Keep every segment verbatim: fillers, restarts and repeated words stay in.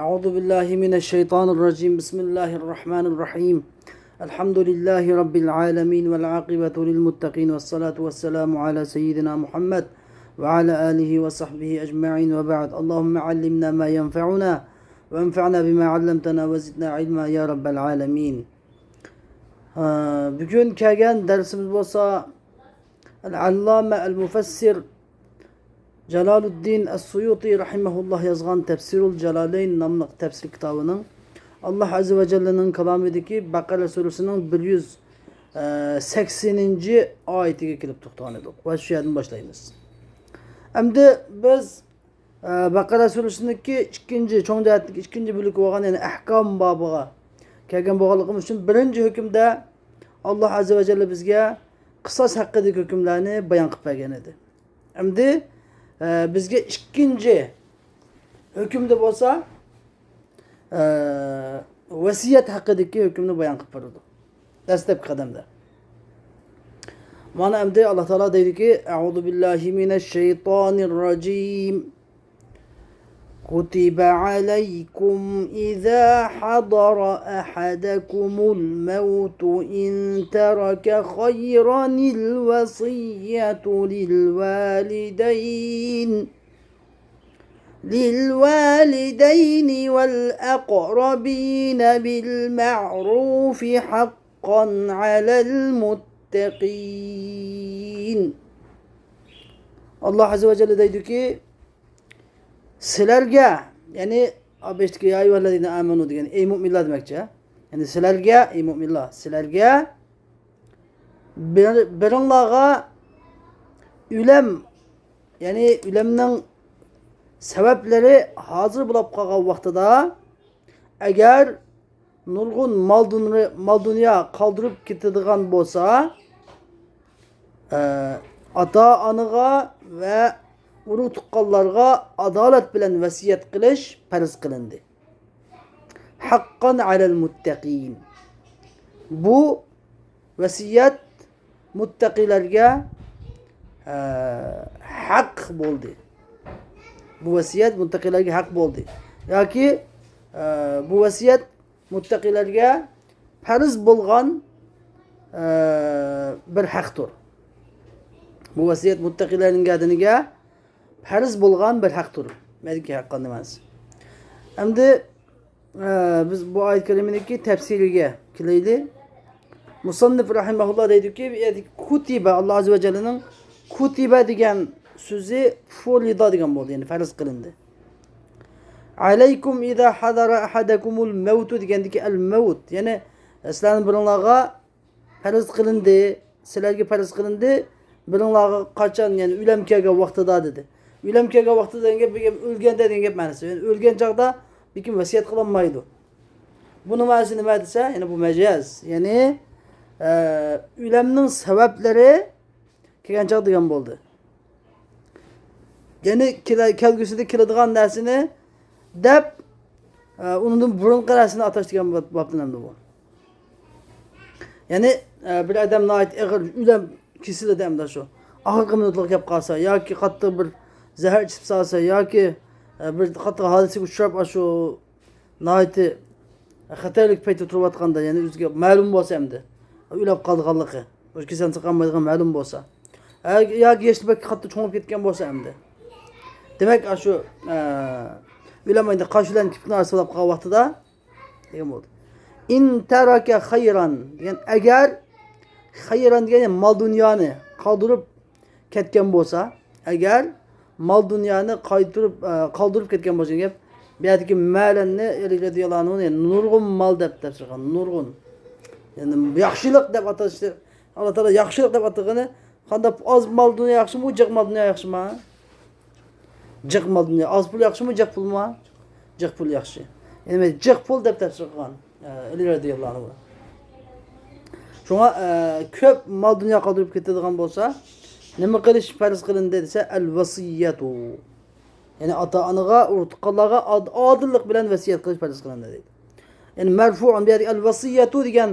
أعوذ بالله من الشيطان الرجيم. بسم الله الرحمن الرحيم. الحمد لله رب العالمين، والعاقبة للمتقين، والصلاة والسلام على سيدنا محمد وعلى آله وصحبه أجمعين، وبعد. اللهم علمنا ما ينفعنا، وانفعنا بما علمتنا، وزدنا علما يا رب العالمين. ھە، بۈگۈن كەلگەن دەرسىمىز بولسا، ئەل-ئەللامە ئەل-مۇفەسسىر جالالۇددىن ئەس-سۇيۇتى رەھىمەھۇللاھ يازغان تەپسىرۇل جالالەين ناملىق تەپسىر كىتابىنىڭ، ئاللاھ ئەززە ۋە جەللىنىڭ كالامىدىكى بەقەرە سۈرىسىنىڭ بىر يۈز سەكسىنىنچى ئايىتىگە كېلىپ توختىغان ئىدۇق ۋە شۇ يەردىن باشلايمىز. ئەمدى بىز، ئە، بەقەرە سۈرىسىنىڭكى ئىككىنچى، چوڭ جەھەتتىكى ئىككىنچى بۆلىكى بولغان، يەنى ئەھكام بابىغا كەلگەن بولغانلىقىمىز ئۈچۈن، بىرىنچى ھۆكۈمدە ئاللاھ ئەززە ۋە جەللە بىزگە قىساس ھەققىدىكى ھۆكۈملەرنى بايان قىلىپ بەرگەن ئىدى. ئەمدى، ئە، بىزگە ئىككىنچى ھۆكۈمدە بولسا، ئە، ۋەسىيەت ھەققىدىكى ھۆكۈمنى بايان قىلىپ بېرىدۇ. دەسلەپكى قەدەمدە. مانا ئەمدى ئاللاھ تائالا دەيدۇكى، أعوذ بالله من الشيطان الرجيم. كتب عليكم إذا حضر أحدكم الموت إن ترك خيرا الوصية للوالدين، للوالدين والأقربين بالمعروف حقا على المتقين. ئاللاھ ئەززە ۋە جەللە دەيدۇكى، سىلەرگە، يەنى، بېشىدىكى يا ئەييۇھەللەزىنە ئامەنۇ دېگەن، ئەي مۇئمىنلار دېمەكچى. يەنى سىلەرگە، ئەي مۇئمىنلار، سىلەرگە بىر، بىرىڭلارغا ئۆلەم، يەنى ئۆلەمنىڭ سەۋەبلىرى ھازىر بولۇپ قالغان ۋاقتىدا، ئەگەر نۇرغۇن مال دۇنيا، مال دۇنيا قالدۇرۇپ كېتىدىغان بولسا، ئە، ئاتا-ئانىغا ۋە ئۇرۇق-تۇغقانلارغا ئادالەت بىلەن ۋەسىيەت قىلىش پەرز قىلىندى. ھەققان ئەلەل مۇتتەقىين. بۇ ۋەسىيەت مۇتتەقىلەرگە، ئە، ھەق بولدى. بۇ ۋەسىيەت مۇتتەقىلەرگە ھەق بولدى. ياكى، ئە، بۇ ۋەسىيەت مۇتتەقىلەرگە پەرز بولغان، ئە، بىر ھەقتۇر. بۇ ۋەسىيەت مۇتتەقىلەرنىڭ گەدىنىگە پەرز بولغان بىر ھەقتۇر. مەلىكى ھەققان مەنىسى. ئەمدى، ئە، بىز بۇ ئايەت كەرىمىنىڭكى تەپسىرىگە كېلەيلى. مۇسەننىپ رەھىمەھۇللا دەيدۇكى، بۇ يەردىكى كۇتىبە، ئاللاھ ئەززە ۋە جەللىنىڭ كۇتىبە دېگەن سۆزى فۇرىدا دېگەن بولدى، يەنى پەرز قىلىندى. ئەلەيكۇم ئىزا ھەزەرە ئەھەدەكۇمۇل مەۋتۇ دېگەندىكى ئەل مەۋت، يەنى سىلەرنىڭ بىرىڭلارغا پەرز قىلىندى، سىلەرگە پەرز قىلىندى، بىرىڭلارغا قاچان، يەنى ئۆلەم كەلگەن ۋاقتىدا دېدى. ئۆلەم كەلگەن ۋاقتىدا دېگەن گەپ، بىر گەپ ئۆلگەندە دېگەن گەپ مەنىسى. يەنى ئۆلگەن چاغدا بىر كىم ۋەسىيەت قىلالمايدۇ. بۇنىڭ مەنىسى نېمە دېسە، يەنى بۇ مەجاز. يەنى، ئە، ئۆلەمنىڭ سەۋەبلىرى كەلگەن چاغ دېگەن بولدى. يەنى كېلە-، كەلگۈسىدە كېلىدىغان نەرسىنى دەپ، ئە، ئۇنىڭدىن بۇرۇنقى نەرسىنى ئاتاش دېگەن باب-، بابتىن ئەمدى بۇ. يەنى، ئە، بىر ئادەم ناھايىتى ئېغىر ئۆلۈم كېسىلىدە ئەمدى شۇ ئاخىرقى مىنۇتلۇق كەپ قالسا ياكى قاتتىق بىر زەھەر ئىچىپ سالسا ياكى، ئە، بىر قاتتىق ھادىسىگە ئۇچراپ، ئاشۇ ناھايىتى خەتەرلىك پەيتتە تۇرۇۋاتقاندا، يەنى ئۆزىگە مەلۇم بولسا ئەمدى، ئۆلۈپ قالىدىغانلىقى، ئۆز كېسەلنى ساقايالمايدىغان مەلۇم بولسا، ھە، ياكى يېشى بەك قاتتىق چوڭىيىپ كەتكەن بولسا ئەمدى. دېمەك، ئاشۇ، ئە، ئۆلەم ئايدا قاش بىلەن كىپىكنىڭ ئارىسى بولۇپ قالغان ۋاقتىدا دېگەن بولدى. ئىن تەرەكە خەيران دېگەن، ئەگەر خەيران دېگەن مال دۇنيانى قالدۇرۇپ كەتكەن بولسا، ئەگەر مال دۇنيانى قايتۇرۇپ، ئە، قالدۇرۇپ كەتكەن بولسا گەپ، بۇ يەردىكى مەلەننى ئەلى رەزىياللاھۇ ئەنھۇ نۇرغۇن مال دەپ تەپسىر قىلغان، نۇرغۇن. يەنى ياخشىلىق دەپ ئاتاشتى. ئاللا تائالا ياخشىلىق دەپ ئاتىغىنى قانداق، ئاز مال دۇنيا ياخشىمۇ، جىق مال دۇنيا ياخشىمۇ؟ جىق مال دۇنيا. ئاز پۇل ياخشىمۇ، جىق پۇلمۇ؟ جىق پۇل ياخشى. يەنى جىق پۇل دەپ تەپسىر قىلغان. ئەلى رەزىياللاھۇ ئەنھۇ. شۇڭا، ئە، كۆپ مال دۇنيا قالدۇرۇپ كېتىدىغان بولسا، نېمە قىلىش پەرز قىلىندى دېسە، ئەل ۋەسىيەتۇ. يەنى ئاتا-ئانىغا، ئۇرۇق-تۇغقانلارغا ئاد-، ئادىللىق بىلەن ۋەسىيەت قىلىش پەرز قىلىندى دەيدۇ. يەنى مەرفۇئۇن بۇ يەردە ئەل ۋەسىيەتۇ دېگەن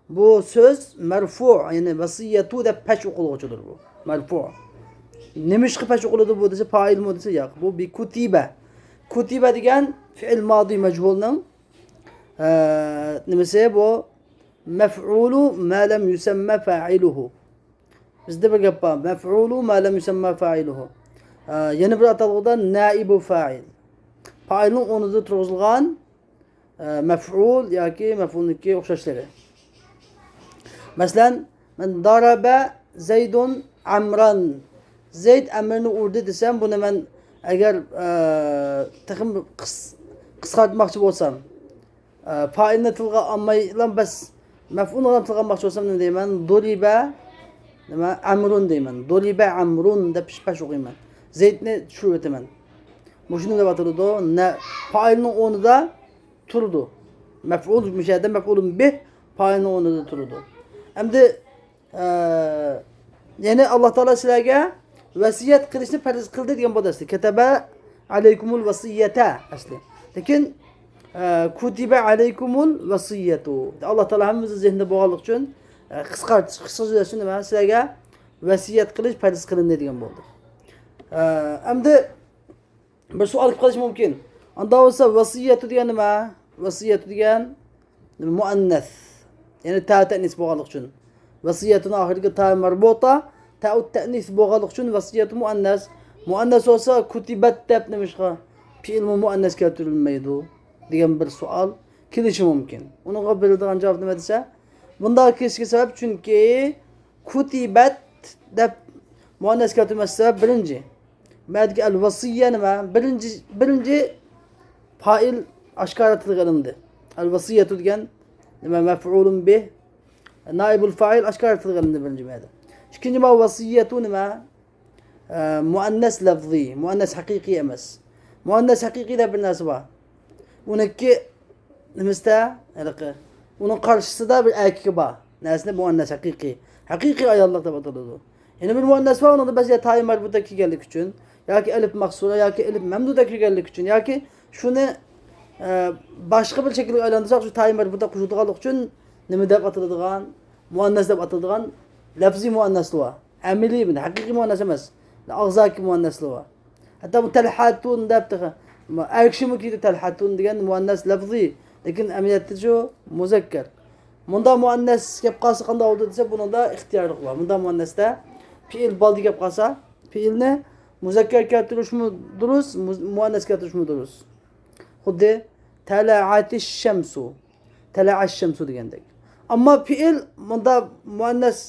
بۇ سۆز مەرفۇ، يەنى ۋەسىيەتۇ دەپ پەش ئوقۇلغۇچىدۇر بۇ. مەرفۇ. نېمىشقا پەش ئوقۇلىدۇ بۇ دېسە، پائىلمۇ دېسە، ياق. بۇ بى كۇتىبە. كتب دېگەن فېئىل مادى مەجھۇلنىڭ، ئە، نېمىسى بۇ؟ مەفئۇلۇ ما لەم يۇسەممە فائىلۇھۇ. بىزدە بىر گەپ بار. مەفئۇلۇ ما لەم يۇسەممە فائىلۇھۇ. ئە، يەنە بىر ئاتالغۇدا نائىبۇ فائىل. پائىلنىڭ ئورنىدا تۇرغۇزۇلغان، ئە، مەفئۇل ياكى مەفئۇلنىڭكى ئوخشاشلىرى. مەسىلەن، مەن، ضرب زيد عمرا. زەيد ئەمىرنى ئۇردى دېسەم، بۇنى مەن ئەگەر، ئە، تېخىمۇ قىس-، قىسقارتماقچى بولسام، ئە، پائىلنى تىلغا ئالمايلا بەس، مەفئۇلنى تىلغا ئالماقچى بولسام نېمە دەيمەن؟ ضرب، نېمە، ئەمرۇن دەيمەن. ضرب عمرو دەپ پەش ئوقۇيمەن. زەيدنى چۈشۈرۈۋېتىمەن. مۇشۇ نېمە دەپ ئاتىلىدۇ؟ نە-، پائىلنىڭ ئورنىدا تۇرىدۇ. مەفئۇل، مۇشۇ يەردە مەفئۇلۇن بىھ پائىلنىڭ ئورنىدا تۇرىدۇ. ئەمدى، ئە، يەنى ئاللا تائالا سىلەرگە ۋەسىيەت قىلىشنى پەرز قىلدى دېگەن بولدى ئەسلى. كەتەبە ئەلەيكۇمۇل ۋەسىيەتە ئەسلى. لېكىن، ئە، كۇتىبە ئەلەيكۇمۇل ۋەسىيەتۇ. ئاللا تائالا ھەممىمىزنىڭ زېھنىدە بولغانلىقى ئۈچۈن، ئە، قىسقارتىش، قىسقىچە سۆزلەشنى نېمە، سىلەرگە ۋەسىيەت قىلىش پەرز قىلىندى دېگەن بولدى. ئە، ئەمدى بىر سوئال كېلىپ قېلىشى مۇمكىن. ئاندا بولسا ۋەسىيەتۇ دېگەن نېمە؟ ۋەسىيەتۇ دېگەن مۇئەننەس. يەنى تەئۇ تەئنىس بولغانلىقى ئۈچۈن. ۋەسىيەتۇنىڭ ئاخىرىدىكى تائۇ مەربۇتە، تەئۇ تەئنىس بولغانلىقى ئۈچۈن ۋەسىيەتۇ مۇئەننەس. مۇئەننەس بولسا كۇتىبەت دەپ نېمىشقا؟ پېئىلمۇ مۇئەننەس كەلتۈرۈلمەيدۇ دېگەن بىر سوئال كېلىشى مۇمكىن. ئۇنىڭغا بېرىلىدىغان جاۋاب نېمە دېسە، بۇنداق كېلىشىگە سەۋەب، چۈنكى كۇتىبەت دەپ مۇئەننەس كەلتۈرمەسلىك سەۋەب بىرىنچى. مەدىكى ئەل ۋەسىيە نېمە؟ بىرىنچى، بىرىنچى پائىل ئاشكارا تىلغا ئېلىندى. ئەل ۋەسىيەتۇ دېگەن نېمە؟ مەفئۇلۇن بىھ. نائىبۇل فائىل ئاشكارا تىلغا ئېلىندى بىرىنچى مەدە. ئىككىنچى ما ۋەسىيەتۇ نېمە؟ ئە، مۇئەننەس لەفزىي، مۇئەننەس ھەقىقىي ئەمەس. مۇئەننەس ھەقىقىي دەپ بىر نەرسە بار. ئۇنىڭكى نېمىسىدە، ھېلىقى، ئۇنىڭ قارشىسىدا بىر ئەركىكى بار. نەرسىنى مۇئەننەس ھەقىقىي. ھەقىقىي ئاياللىق دەپ ئاتىلىدۇ. يەنە بىر مۇئەننەس بار، ئۇنىڭدا بەزى تائى مەربۇتە كىرگەنلىكى ئۈچۈن، ياكى ئەلىپ مەقسۇرە، ياكى ئەلىپ مەمدۇدە كىرگەنلىكى ئۈچۈن، ياكى شۇنى، ئە، باشقا بىر شەكىلگە ئايلاندۇرساق، شۇ تائى مەربۇتە قوشۇلىدىغانلىقى ئۈچۈن نېمە دەپ ئاتىلىدىغان؟ مۇئەننەس دەپ ئاتىلىدىغان لەفزىي مۇئەننەسلىرى بار. ئەمەلىي، ھەقىقىي مۇئەننەس ئەمەس. ئاغزاكى مۇئەننەسلىرى بار. ھەتتا بۇ تەلھەتۇن دەپ تېخى ئەر كىشىمۇ كىيدى تەلھەتۇن دېگەن مۇئەننەس لەفزىي، لېكىن ئەمەلىيەتتە شۇ مۇزەككەر. مۇنداق مۇئەننەس كەپ قالسا قانداق بولىدۇ دېسە، بۇنىڭدا ئىختىيارلىق بار. مۇنداق مۇئەننەستە پېئىل بالدى كەپ قالسا، پېئىلنى مۇزەككەر كەلتۈرۈشمۇ دۇرۇس، مۇز-، مۇئەننەس كەلتۈرۈشمۇ دۇرۇس. خۇددى تەلەئەتىش شەمسۇ. تەلەئەش شەمسۇ دېگەندەك. ئەمما پېئىل مۇندا مۇئەننەس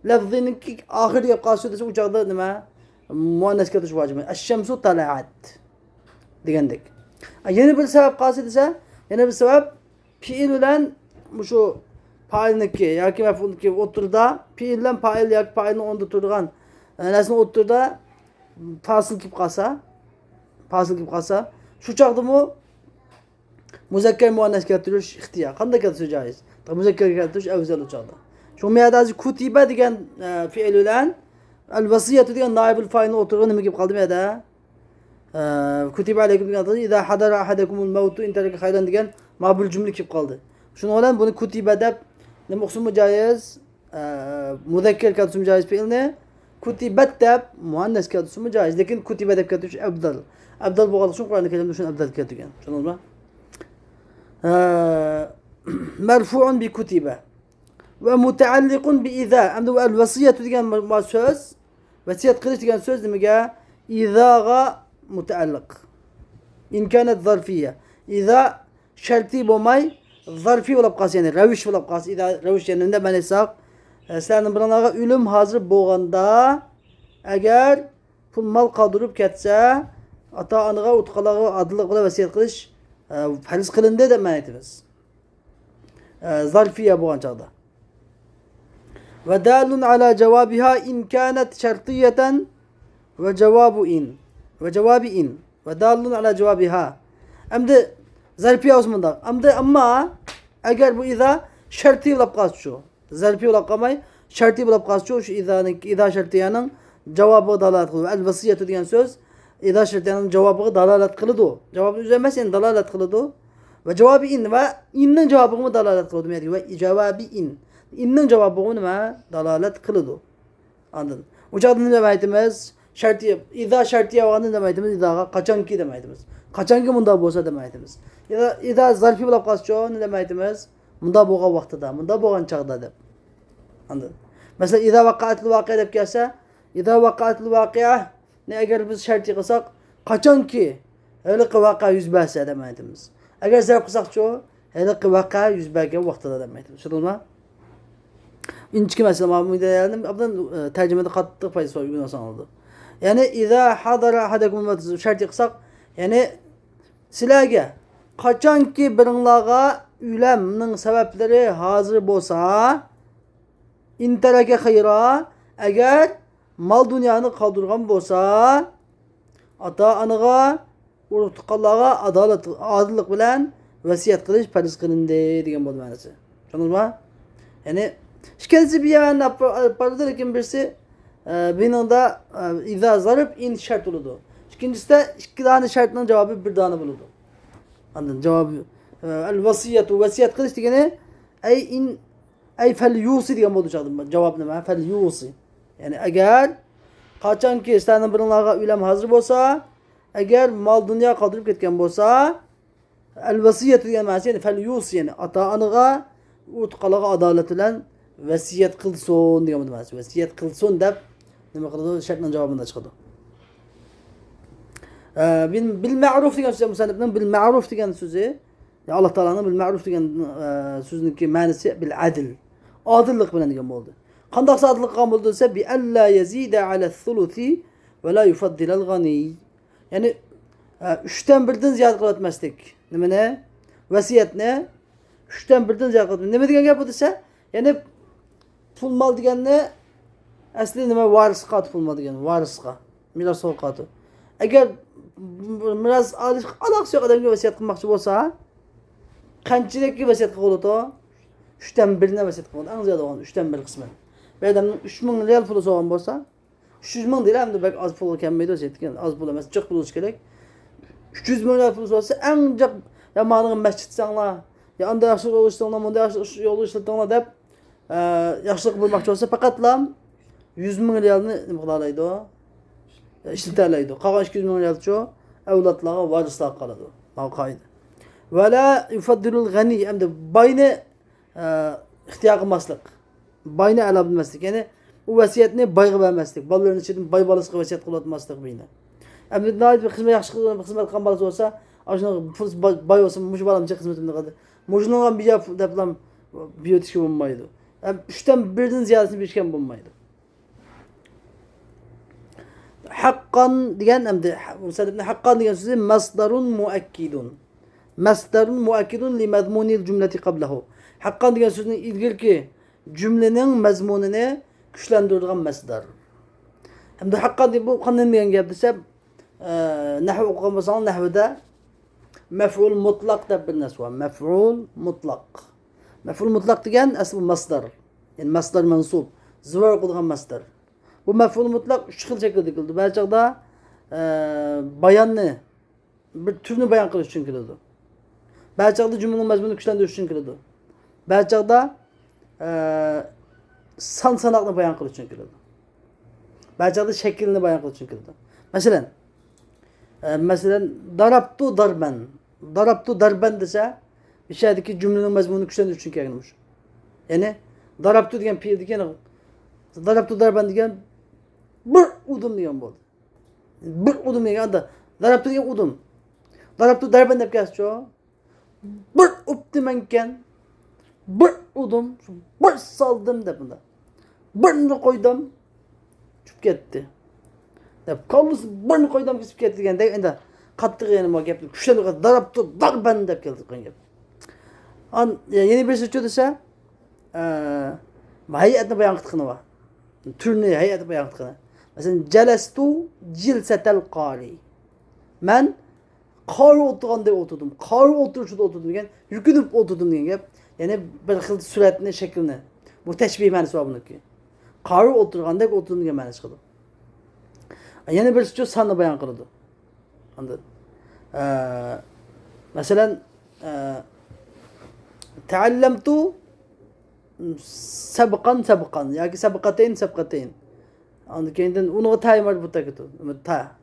لەفزىنىڭكى ئاخىرى كەپ قالسا دېسە، ئۇ چاغدا نېمە؟ مۇئەننەس كەلتۈرۈش ۋاجىپ. ئەششەمسۇ تەلەئەت دېگەندەك. يەنە بىر سەۋەب قالسا دېسە، يەنە بىر سەۋەب پېئىل بىلەن مۇشۇ پائىلنىڭكى ياكى مەفئۇلنىڭكى ئوتتۇرىدا، پېئىل بىلەن پائىل ياكى پائىلنىڭ ئورنىدا تۇرىدىغان، ئە، نەرسىنىڭ ئوتتۇرىدا پاسىل كېلىپ قالسا، پاسىل كېلىپ قالسا، شۇ چاغدىمۇ مۇزەككەر مۇئەننەس كەلتۈرۈش ئىختىيار. قانداق كەلتۈرسە جايىز؟ مۇزەككەر كەلتۈرۈش ئەۋزەل ئۇ چاغدا. شۇڭا بۇ يەردە ھازىر كۇتىبە دېگەن، ئە، پېئىل بىلەن ئەل ۋەسىيەتۇ دېگەن نائىبۇل فائىلنىڭ ئوتتۇرىغا نېمە كېلىپ قالدى بۇ يەردە؟ ئە، كۇتىبە ئەلەيكۇم دېگەن ئىزا ھەدەرە ئەھەدەكۇمۇل مەۋتۇ ئىن تەرەكە خەيرەن دېگەن ما بۇ جۈملە كېلىپ قالدى. شۇنىڭ بىلەن بۇنى كۇتىبە دەپ نېمە ئۇقسىمۇ جايىز؟ ئە، مۇزەككەر كەلتۈرسىمۇ جايىز پېئىلنى، كۇتىبەت دەپ مۇئەننەس كەلتۈرسىمۇ جايىز. لېكىن كۇتىبە دەپ كەلتۈرۈش ئەۋزەل. ئەۋزەل بولغانلىقى ئۈچۈن قۇرئان كەرىمدە شۇنى ئەۋزەل كەلتۈرگەن. چۈشەندىڭىزمۇ؟ ئە، مەرفۇئۇن بى كۇتىبە. ۋە مۇتەئەللىقۇن بى ئىزا. ئەمدى ۋە ئەل ۋەسىيەتۇ دېگەن ما-، ما سۆز، ۋەسىيەت قىلىش دېگەن سۆز نېمىگە؟ ئىزاغا مۇتەئەللىق. ئىن كانەت زەرفىيە. ئىزا شەرتىي بولماي، زەرفىي بولۇپ قالسا، يەنى رەۋىش بولۇپ قالسا، ئىزا رەۋىش يەنى نېمە دەپ مەنە ئېيتساق، ئە، سىلەرنىڭ بىرىڭلارغا ئۆلۈم ھازىر بولغاندا، ئەگەر پۇل مال قالدۇرۇپ كەتسە، ئاتا-ئانىغا، ئۇتۇقلارغا ئادىللىق بىلەن ۋەسىيەت قىلىش، ئە، پەرز قىلىندى دەپ مەنە ئېيتىمىز. ئە، زەرفىيە بولغان چاغدا. ۋە دالۇن ئەلا جاۋابىھا ئىن كانەت شەرتىيەتەن ۋە جاۋابۇ ئىن. ۋە جاۋابى ئىن. ۋە دالۇن ئەلا جاۋابىھا. ئەمدى زەرپىيە بولسا مۇنداق. ئەمدى ئەمما ئەگەر بۇ ئىزا شەرتىي بولۇپ قالسىچۇ. زەرپىي بولۇپ قالماي، شەرتىي بولۇپ قالسىچۇ، شۇ ئىزانىڭ، ئىزا شەرتىيەنىڭ جاۋابىغا دالالەت قىلىدۇ. ئەل ۋەسىيەتۇ دېگەن سۆز ئىزا شەرتىيەنىڭ جاۋابىغا دالالەت قىلىدۇ. جاۋابى ئۆزى ئەمەس، يەنى دالالەت قىلىدۇ. ۋە جاۋابى ئىن، ۋە ئىننىڭ جاۋابىغىمۇ دالالەت قىلىدۇ. ۋە جاۋابى ئىن. ئىننىڭ جاۋابىغىمۇ نېمە؟ دالالەت قىلىدۇ. ئاندىن ئۇ چاغدا نېمە دەپ ئېيتىمىز؟ شەرتىيە، ئىزا شەرتىيە بولغاندا نېمە دەپ ئېيتىمىز؟ ئىزاغا قاچانكى دەپ ئېيتىمىز. قاچانكى مۇنداق بولسا دەپ ئېيتىمىز. ئىزا، ئىزا زەرپى بولۇپ قالسىچۇ، نېمە ئېيتىمىز؟ مۇنداق بولغان ۋاقتىدا، مۇنداق بولغان چاغدا دەپ. ئاندىن، مەسىلەن، ئىزا ۋەقەئەتىل ۋەقىئە دەپ كەلسە، ئىزا ۋەقەئەتىل ۋەقىئەنى ئەگەر بىز شەرتىي قىلساق، قاچانكى ھېلىقى ۋەقە يۈز بەرسە دەپ ئېيتىمىز. ئەگەر زەرپ قىلساقچۇ، ھېلىقى ۋەقە يۈز بەرگەن ۋاقتىدا دەپ ئېيتىمىز. چۈشەندىڭىزمۇ؟ ئىنچىكە مەسىلە، مانا بۇ دېگەنلەرنى ئابدان، ئە، تەرجىمىدە قاتتىق پايدىسى بار، ئۆگىنىۋالساڭلار. يەنى، ئىزا ھەزەرە ئەھەدەكۇمۇل مەۋت شەرتىي قىلساق، يەنى سىلەرگە قاچانكى بىرىڭلارغا ئۆلۈمنىڭ سەۋەبلىرى ھازىر بولسا، ئىن تەرەكە خەيرا، ئەگەر مال دۇنيانى قالدۇرغان بولسا، ئاتا-ئانىغا، ئۇرۇق-تۇغقانلارغا ئادالەت، ئادىللىق بىلەن ۋەسىيەت قىلىش پەرز قىلىندى دېگەن بولدى مەنىسى. چۈشەندىڭىزمۇ؟ يەنى ئىككىلىسى بىر يەرنى ئاپ-، ئاپ بارىدۇ، لېكىن بىرسى، ئە، بىنىڭدا، ئە، ئىزا زەرپ ئىن شەرت بولىدۇ. ئىككىنچىسىدە ئىككى دانە شەرتنىڭ جاۋابى بىر دانە بولىدۇ. ئاندىن جاۋابى، ئە، ئەل ۋەسىيەتۇ، ۋەسىيەت قىلىش دېگىنى، ئەي ئىن، ئەي فەل يۇسى دېگەن بولىدۇ چاغدا. جاۋاب نېمە؟ فەل يۇسى. يەنى ئەگەر قاچانكى سىلەرنىڭ بىرىڭلارغا ئۆلۈم ھازىر بولسا، ئەگەر مال دۇنيا قالدۇرۇپ كەتكەن بولسا، ئەل ۋەسىيەت دېگەن مەنىسى، يەنى فەل يۇسى، يەنى ئاتا-ئانىغا، ئۇرۇق-تۇغقانلارغا ئادالەت بىلەن ۋەسىيەت قىلسۇن دېگەن مەنىسى. ۋەسىيەت قىلسۇن دەپ نېمە قىلىدۇ؟ شەرتنىڭ جاۋابىدا چىقىدۇ. ئە، بىل، بىل مەرۇف دېگەن سۆز، مۇسەننىپنىڭ بىل مەرۇف دېگەن سۆزى، يا ئاللا تائالانىڭ بىل مەرۇف دېگەن، ئە، سۆزنىڭكى مەنىسى بىل ئەدل. ئادىللىق بىلەن دېگەن بولدى. قانداقسا ئادىللىق قىلغان بولدى دېسە، بىئەللا يەزىدە ئەلە سۇلۇسى ۋە لا يۇفەددىلەل غەنىي. يەنى، ئە، ئۈچتىن بىردىن زىيادە قىلىۋەتمەسلىك. نېمىنى؟ ۋەسىيەتنى ئۈچتىن بىردىن زىيادە قىلىۋەتمەسلىك. نېمە دېگەن گەپ بۇ دېسە، يەنى پۇل مال دېگەننى ئەسلى نېمە؟ ۋارىسقا قالىدۇ پۇل مال دېگەن، ۋارىسقا. مىراسخورغا قالىدۇ. ئەگەر مىراس ئالىش ئالاقىسى يوق ئادەمگە ۋەسىيەت قىلماقچى بولسا، قانچىلىككە ۋەسىيەت قىلغىلى بولىدۇ؟ ئۈچتىن بىرىنى ۋەسىيەت قىلغىلى بولىدۇ. ئەڭ زىيادە بولغان ئۈچتىن بىر قىسمى. بىر ئادەمنىڭ ئۈچ مىڭ رىيال پۇلى بولغان بولسا، ئۈچ يۈز مىڭ دېيىلە، ئەمدى بەك ئاز پۇلغا كەلمەيدۇ، ئاز پۇل ئەمەس، جىق پۇل بولۇشى كېرەك. ئۈچ يۈز مىڭ رىيال پۇل بولسا، ئەڭ جىق، يا مانا مەسچىت ساڭلار، يا ئانداق ياخشى يول ئىشلەڭلار، مۇنداق ياخشى يول ئىشلىتىڭلار دەپ، ئە، ياخشىلىق بۇيرۇماقچى بولسا، پەقەتلا يۈز مىڭ رىيالنى نېمە قىلالايدۇ؟ ئىشلىتەلەيدۇ. قالغان ئىككى يۈز مىڭ رىيالچۇ ئەۋلادلارغا، ۋارىسلارغا قالىدۇ. ماۋۇ قائىدە. ۋەلا يۇفەددىلۇل غەنىي، ئەمدى باينى، ئە، ئىختىيار قىلماسلىق. باينى ئەلا بىلمەسلىك. يەنى ئۇ ۋەسىيەتنى بايغا بەرمەسلىك. بالىلىرىنىڭ ئىچىدىن باي بالىسىغا ۋەسىيەت قىلىۋاتماسلىق باينى. ئەمدى ناھايىتى بىر خىزمەت، ياخشى خىزمەت قىلغان بالىسى بولسا، ئاشۇنىڭ پۇل باي، باي بولسا، مۇشۇ بالامچە خىزمىتىمنى قىلدى. مۇشۇنىڭغا بىجا دەپلا بېرىۋېتىشكە بولمايدۇ. ھەم ئۈچتىن بىردىن زىيادىسىنى بېرىشكە بولمايدۇ. ھەققان دېگەن، ئەمدى مۇسەننىپنىڭ ھەققان دېگەن سۆزى مەسدەرۇن مۇئەككىدۇن. مەسدەرۇن مۇئەككىدۇن لىمەزمۇنىل جۈملەتى قەبلەھۇ. ھەققان دېگەن سۆزنىڭ ئىلگىرىكى جۈملىنىڭ مەزمۇنىنى كۈچلەندۈرىدىغان مەسدەر. ھەمدە ھەققان دېگەن بۇ قانداق دېگەن گەپ دېسە، ئە، نەھۋ ئوقۇغان بولساڭلار، نەھۋدە مەفئۇل مۇتلەق دەپ بىر نەرسە بار. مەفئۇل مۇتلەق. مەفئۇل مۇتلەق دېگەن ئەسلى مەسدەر. يەنى مەسدەر مەنسۇب. زىۋار قىلىدىغان مەسدەر. بۇ مەفئۇل مۇتلەق ئۈچ خىل شەكىلدە كېلىدۇ. بەزى چاغدا، ئە، باياننى، بىر تۈرنى بايان قىلىش ئۈچۈن كېلىدۇ. بەزى چاغدا جۈملىنىڭ مەزمۇنىنى كۈچلەندۈرۈش ئۈچۈن كېلىدۇ. بەزى چاغدا، ئە، سان ساناقنى بايان قىلىش ئۈچۈن كېلىدۇ. بەزى چاغدا شەكىلنى بايان قىلىش ئۈچۈن كېلىدۇ. مەسىلەن، ئە، مەسىلەن، دارابتۇ داربەن. دارابتۇ داربەن دېسە، بۇ يەردىكى جۈملىنىڭ مەزمۇنىنى كۈچلەندۈرۈش ئۈچۈن كەلگەن مۇشۇ. يەنى، دارابتۇ دېگەن پېئىلدىكى، يەنى، دارابتۇ داربەن دېگەن بىر ئۇدۇم دېگەن بولدى. بىر ئۇدۇم دېگەن ئاندا، دارابتۇ دېگەن ئۇدۇم. دارابتۇ داربەن دەپ كەلسىچۇ. بىر ئۇپتىمەنكەن، بىر ئۇدۇم، بىر سالدىم دەپ مۇنداق. بىرنى قويدۇم، چۈشۈپ كەتتى. دەپ، كاللىسى بىرنى قويدۇم، كېسىپ كەتتى دېگەندەك، ئەندى قاتتىق يەنە بۇ گەپنى كۈچلەندۈرۈپ، دارابتۇ داربەن دەپ كەلدى قىلغان گەپ. ئان-، يەنە بىرسىچۇ دېسە، ئە، ھەيئەتنى بايان قىلىدىغىنى بار. تۈرنى، ھەيئەتنى بايان قىلىدىغىنى. مەسىلەن، جەلەستۇ جىلسەتەل قارى. مەن قارى ئولتۇرغاندەك ئولتۇردۇم. قارى ئولتۇرۇشىدا ئولتۇردۇم دېگەن، يۈكۈنۈپ ئولتۇردۇم دېگەن گەپ. يەنى بىر خىل سۈرەتنى، شەكىلنى. بۇ تەشبىھ مەنىسى بار بۇنىڭكى. قارى ئولتۇرغاندەك ئولتۇردۇم دېگەن مەنىسى چىقىدۇ. يەنە بىرسىچۇ ساننى بايان قىلىدۇ. ئاندىن، ئە، مەسىلەن، ئە، تەئەللەمتۇ سەبقان سەبقان ياكى سەبقەتەين سەبقەتەين. ئاندىن كېيىندىن ئۇنىڭغا تەيىن مەربۇتە كېتىدۇ. تە-،